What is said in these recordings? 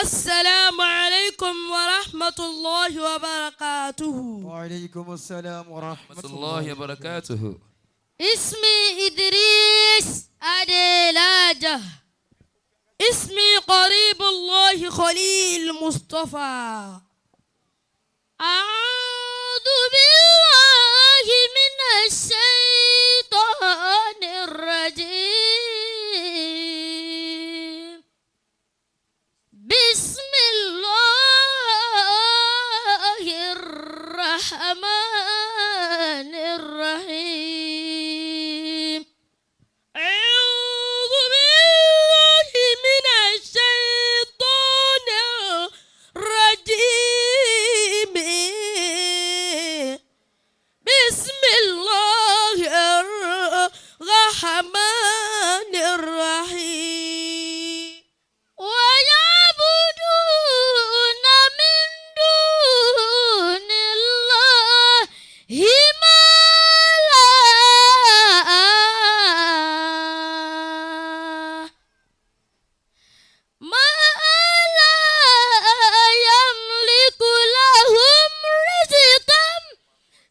السلام عليكم ورحمة الله وبركاته. وعليكم السلام ورحمة الله وبركاته. اسمي إدريس أديلاجة. اسمي قريب الله خليل مصطفى. أعوذ بالله من الشيطان الرجيم. بسم الله الرحمن الرحيم. أعوذ بالله من الشيطان الرجيم. بسم الله الرحمن الرحيم. ويعبدون من دون الله ما لا ما لا يملك لهم رزقا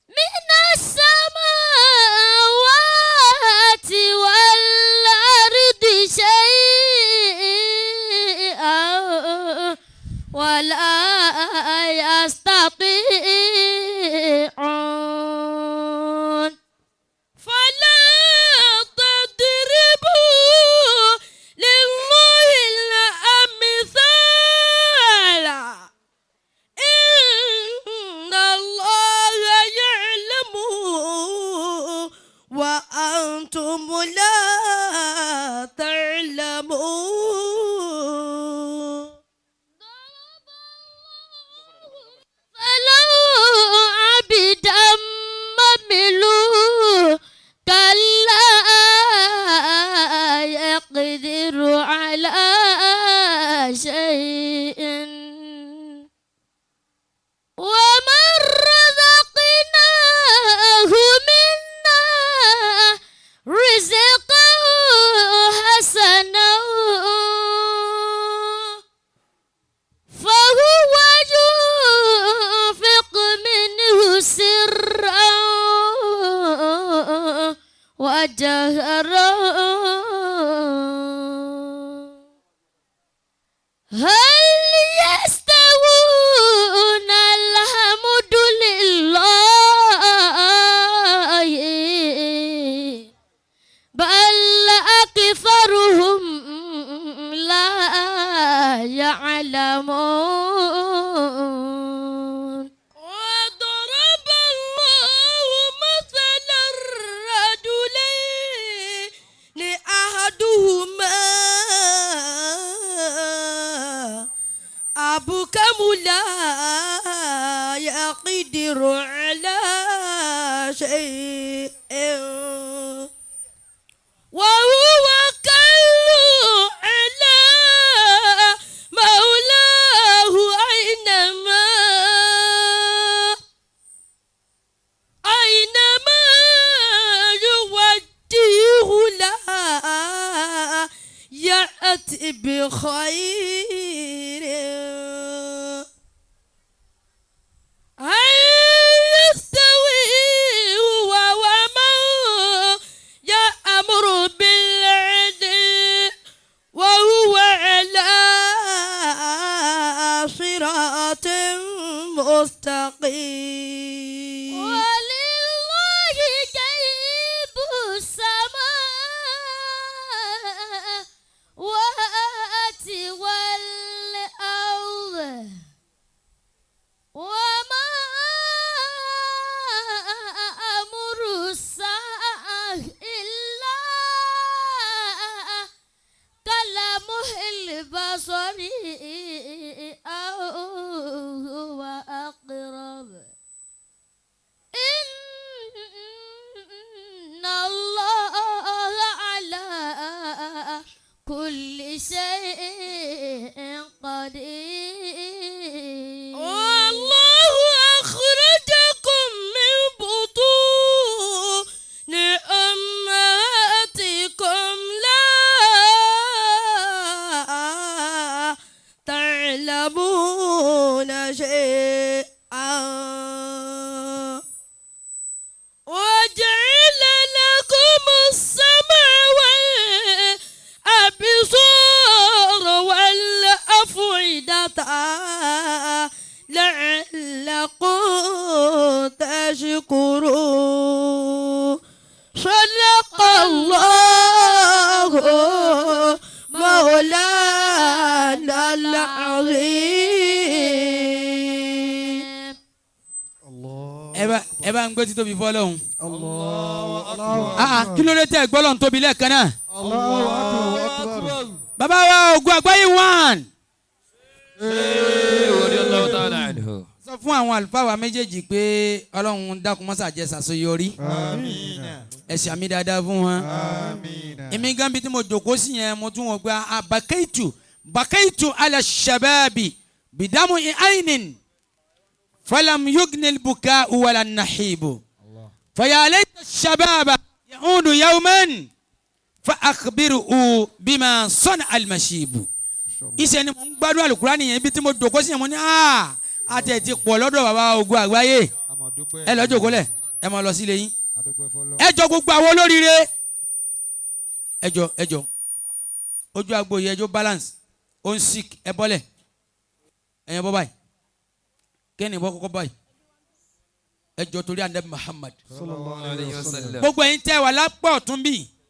من السماوات والأرض شيئا ولا يستطيعون. فلا تضربوا لله الأمثال إن الله يعلم وأنتم لا تعلمون. فلو عبدا مملوكا لا يقدر على شيء ومن رزقناه منا رزقا حسنا فهو ينفق منه سرا وجهرا. هل يستوون؟ الحمد لله بل أكثرهم لا يعلمون. وضرب الله مثلا الرجلين أحدهما أبكم لا يقدر على شيء وهو كل على مولاه أينما يوجهه لا يأتي بخير. هل يستوي هو ومن يأمر بالعدل وهو على صراط مستقيم؟ ولله غيب السماوات والأرض وما أمر الساعة إلا كلمح البصر أو هو أقرب. إن الله على كل شيء قدير. والله أخرجكم من بطون أمهاتكم لا تعلمون شيئا وجعل لكم السمع والأبصار والأفئدة لعلكم تشكرون. صدق الله مولانا العظيم. Ẹ bá ń gbé títóbi fọlọ́hún. Allahu akbar. Ah, kí ló dé tẹ́ gbọ́lọ́hún tóbi lẹ́ẹ̀kan náà? Allahu akbar. Bàbá wa Ògùn Àgbáyé one. Sọ fún àwọn àlùfáà wa méjèèjì pé Ọlọ́run dákun mọ́sà jẹ́ ṣàṣeyọrí. Àmín. Ẹ ṣàmì dáadáa fún wọn. Àmín. Èmi gan bí tí mo jòkó sí yẹn, mo tún wọ́n pé a بكيت بكيت على الشباب بدمع عين فلم يغن البكاء ولا النحيب فيا ليت الشباب يعود يوما فأخبره بما صنع المشيب. Iṣẹ́ ni mo ń gbádùn Alukurani yẹn. Ibi tí mo jòkó sí yẹn, mo ní aa àti ẹ̀ ti pọ̀ lọ́dọ̀ bàbá Ogun Àgbáyé. Ẹ lọ jòkó lẹ̀, ẹ máa lọ sílé yín. Ẹ jọ, gbogbo àwọn olóríire, ẹ jọ, ẹ jọ, ojú agbo yìí, ẹjọ balance. Ó ń sick, ẹ bọ́lẹ̀. Ẹ̀yẹn bọ́ báyìí, kẹ́ni bọ́ kọ́kọ́ báyìí. Ẹ jọ, torí Anabi Muhammad. Sallallahu alayhi wa sallam. Gbogbo ẹ̀yin tẹ́ wà lápò ọ̀tún bí.